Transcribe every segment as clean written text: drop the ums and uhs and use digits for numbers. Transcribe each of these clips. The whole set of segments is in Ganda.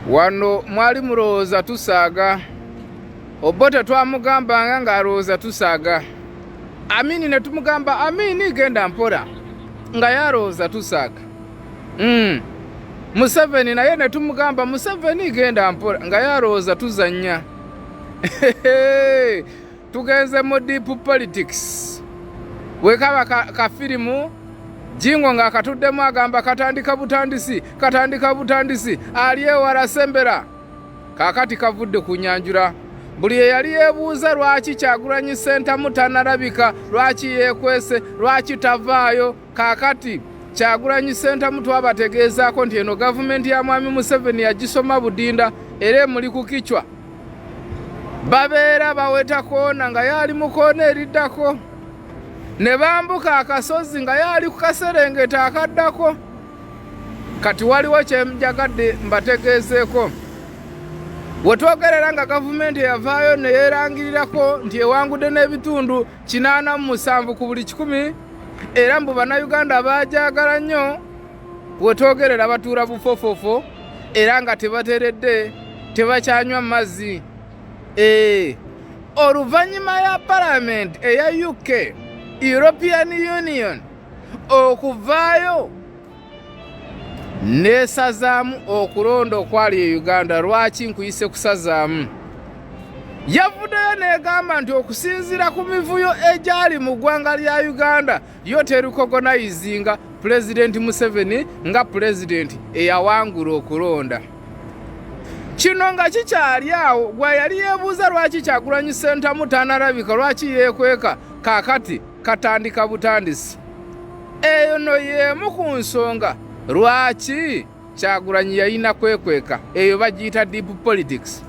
Wano mwali mulowooza tusaaga. Obote twamugambanga ng'alowooza tusaaga. Amini ne tumugamba Amini genda mpola nga yalowooza tusaaga. Museveni naye ne tumugamba Museveni genda mpola nga yalowooza tuzannya. Tugenze mu deep politics. Wekaba ka firimu Jingo ng'akatuddemu agamba katandika butandisi, katandika butandisi, ali ewala sembera. Kaakati kavudde ku nyanjula. Buli eyali yeebuuza lwaki Kyagulanyi Ssentamu tanalabika, lwaki yeekwese, lwaki tavaayo, kaakati Kyagulanyi Ssentamu twabategeezaako nti eno gavumenti ya Mwami Museveni yagisoma budinda era emuli ku kichwa. Babeera baweta koona nga yaali mu koona eriddako, ne bambuka akasozi nga yaali ku kaserengeta akaddako. Kati waliwo kye njagadde mbategeezeeko. We twogerera nga gavumenti eyavaayo ne yeerangirirako nti ewangudde n'ebitundu 87 ku buli 100, era mbu Bannayuganda baagyagala nnyo. We twogerera batuula bufofofo era nga tebateredde, tebakyanywa mazzi. Oluvannyuma ya palamenti eya UK, European Union okuvaayo nesazaamu okulonda okwali e Uganda. Lwaki nkuyise kusazaamu? Yavuddeyo n'egamba nti okusinziira ku mivuyo egyali mu ggwanga lya Uganda, yo terikogonayizinga Pulezidenti Museveni nga pulezidenti eyawangula okulonda. Kino nga kikyali awo, gwe yali yeebuuza lwaki Kyagulanyi Ssentamu tanalabika, lwaki yeekweka, kaakati katandika butandisi. Eyo no y'emu ku nsonga lwaki Kyagulanyi yalina kwekweka. Eyo bagiyita deep politics.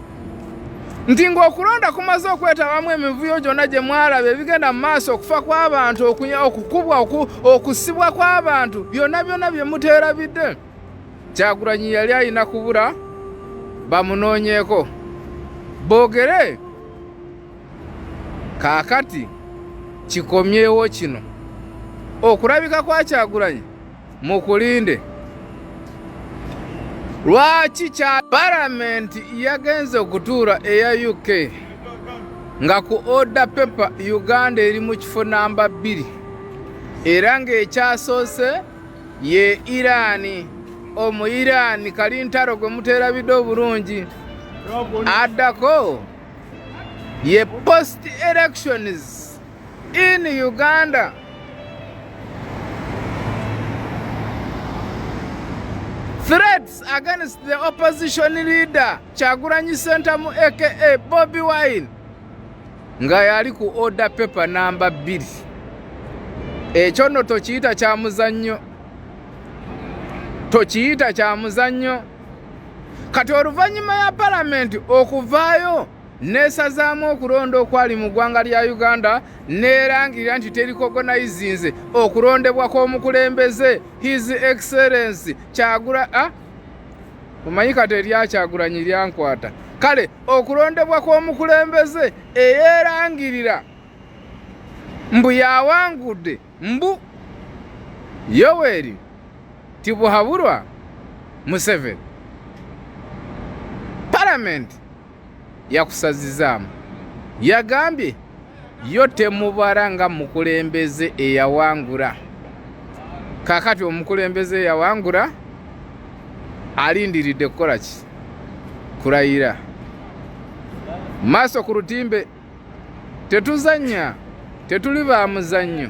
Nti ng'okulonda kumaze okwetabamu emivuyo gyonna gye mwalaba ebigenda mu maaso, okufa kw'abantu, okukubwa, okusibwa kw'abantu, byonna byonna bye muteerabidde. Kyagulanyi yali alina kubula bamunoonyeeko boogere. Kaakati kikomyewo kino okulabika kwa Kyagulanyi mukulinde. Lwaki kya palamenti yagenze okutuula eya UK nga ku order paper Uganda eri mu kifo namba 2, era ng'ekyasoose ye Iran. Omu Iran kalintalo gwe muteerabidde obulungi, addako ye post elections in Uganda. Threats against the opposition leader Kyagulanyi Ssentamu aka Bobi Wine nga yali ku order paper namba 2. Ekyo nno tokiyita kya muzannyo, tokiyita kya muzannyo. Kati oluvannyuma ya palamenti okuvaayo nesazaamu okulonda okwali mu ggwanga lya Uganda, neerangirira nti terikogonayizinze okulondebwa kw'omukulembeze His Excellency Kyagula, omanyi kati erya Kyagulanyi lyankwata. Kale okulondebwa kw'omukulembeze eyeerangirira mbu yawangudde, mbu Yoweri Tibuhaburwa Museveni, palamenti yakusazizaamu, yagambye yo temubala nga mukulembeze eyawangula. Kaakati omukulembeze eyawangula alindiridde kukola ki? Kulayira. Maaso ku lutimbe. Tetuzannya, tetuli ba muzannyo.